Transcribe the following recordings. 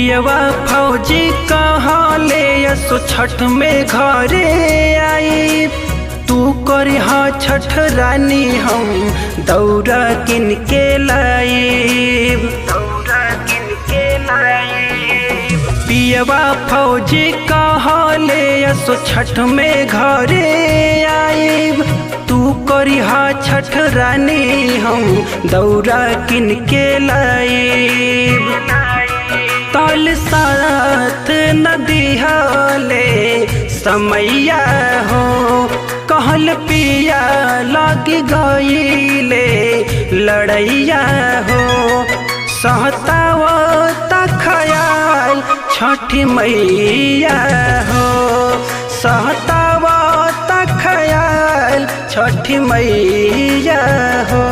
पियवा फौजी कहाँ ले यसो छठ में घरे आई। तू करी हाँ छठ रानी हम दौरा किन के लाई। दौरा किन के लाई। पियवा फौजी कहाँ ले यसो छठ में घरे आई। तू करी हाँ छठ रानी हम दौरा किन के लाई। तल साथ नदी हले समैया हो, कहल पिया लग गईले लड़ैया हो। सहतावत खयाल छठी मैया हो, सहतावत खयाल छठी मैया हो।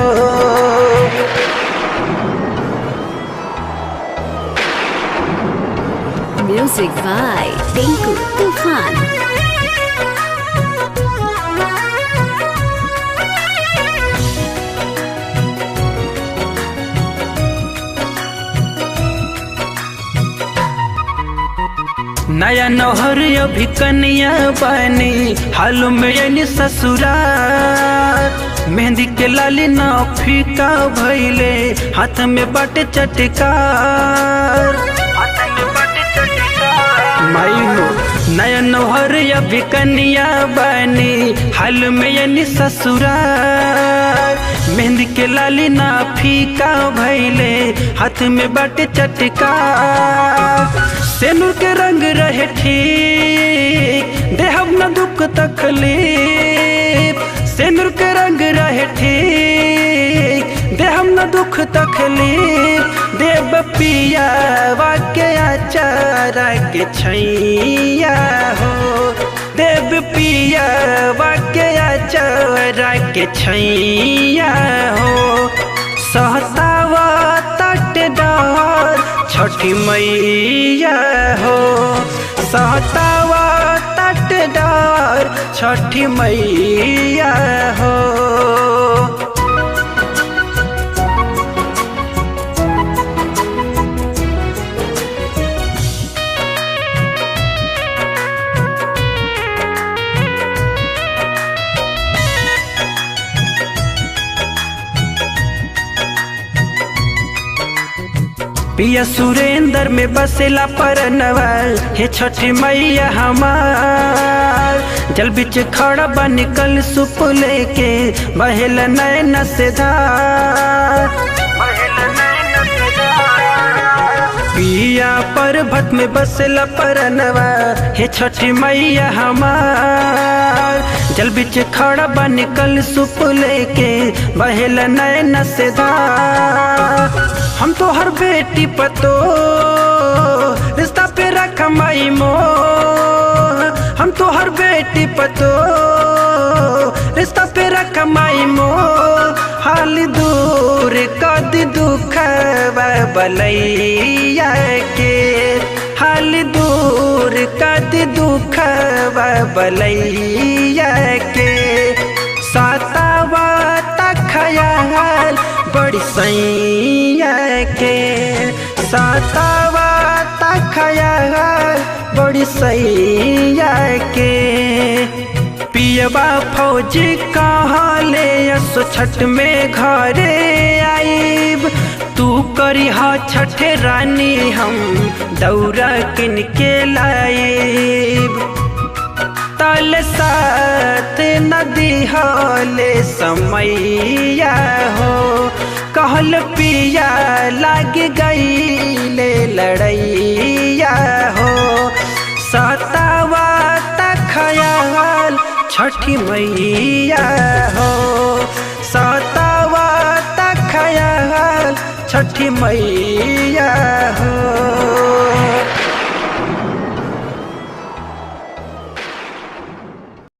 Music by Tinku Tufan. नया नौहर अभी कनिया बनी, हाल में यानी ससुराल। मेहंदी के लाली ना फीका भइले, हाथ में बाटे चटकार। माई हो नया नौहर अभी कनिया बनी, हाल में यानी ससुराल। मेहंदी के लाली ना फीका भइले, हाथ में बाटे चटकार। सेनुर के रंग रहे ठीक, देहब न दुख तकलीफ। सेनुर के रंग रहे ठीक, देहब न दुख तकलीफ। देव पियावा के अचारा के छैया हो, देव पियावा के अचारा के छैया हो। सहतावा तट डार छठी मैया हो, सहतावा तट डार छठी मैया हो। पिया सुरेंद्र में बसेला परनवा, हे छठी मैया हमार। जल बिच खड़ा बा निकल सुप लेके, बहेल नैन से धार। पिया पर्वत में बसेला परनवा, हे छठी मैया हमार। जल बिच खड़ा बा निकल सुप लेके, बहेल नैन से धार। हम तो हर बेटी पतो रिश्ता पे रख माई मोह। हम तो हर बेटी पतो रिश्ता पे रख माई मोह। हाल दूर कद दुख बलैया के, हाल दूर कद दुख बलैया के। सातावा खयाल बड़ी सैया के, सातावा खयाल बड़ी सैया के। पियवा फौजी कहाँ ले यसो छठ में घरे आईब। तू करी हाँ छठ रानी हम दौरा किन के लाईब। तल साथ नदी हले समैया हो, कहल पिया लग गईले लड़ैया हो। सतावा खयाल छठी मैया हो, सतावा खयाल छठी मैया।